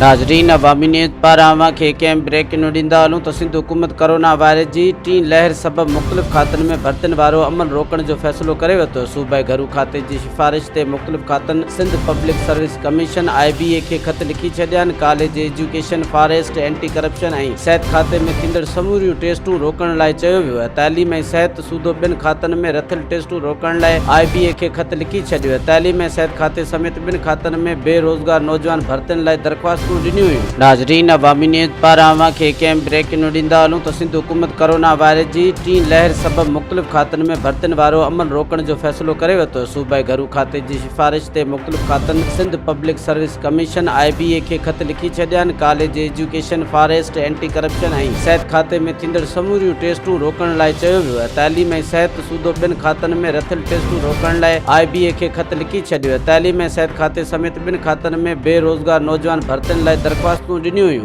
ناظرين عوامي نيوز پاران اوهان کي ڪنهن بريڪ نيو ڏيندا هلون ته سنڌ حڪومت ڪورونا وائرس جي ٽين لهر سبب مختلف کاتن ۾ ڀرتين وارو عمل روڪڻ جو فيصلو ڪري ورتو صوبائي گهرو کاتي جي سفارش تي مختلف کاتن Sindh public service commission I B A کي خط لکي ڇڏيا آهن college education forest anti corruption ۽ صحت کاتي ۾ ٿيندڙ سموريون ٽيسٽون روڪڻ لاء چيو ويو آهي تعليم ۽ صحت سوڌو ٻين کاتن ۾ رٿيل ٽيسٽون روڪڻ لاء آء بي اي کي خط لکي ڇڏيو آهي تعليم ۽ صحت کاتي سميت ٻن کاتن ۾ بي روزگار نوجوان ڀرتين لاء درخواستون ڏنيون ويون. ناظرين عوامي نيوز پاران اوهان کي ڪنهن بريڪ نيو ڏيندا هلون ته سنڌ حڪومت ڪورونا وائرس جي ٽين لهر سبب مختلف کاتن ۾ ڀرتين وارو عمل روڪڻ جو فيصلو ڪري ورتو صوبائي گهرو کاتي جي سفارش تي مختلف کاتن Sindh public service commission I B A کي خط لکي ڇڏيا آهن college education forest anti corruption ۽ صحت کاتي ۾ ٿيندڙ سموريون ٽيسٽون روڪڻ لاء چيو ويو آهي تعليم ۽ صحت سوڌو ٻين کاتن ۾ رٿيل ٽيسٽون روڪڻ لاء آء بي اي کي خط لکي ڇڏيو آهي تعليم ۽ صحت کاتي سميت ٻن کاتن ۾ بي روزگار نوجوان ڀرتين لاء درخواستون ڏنيون ويون.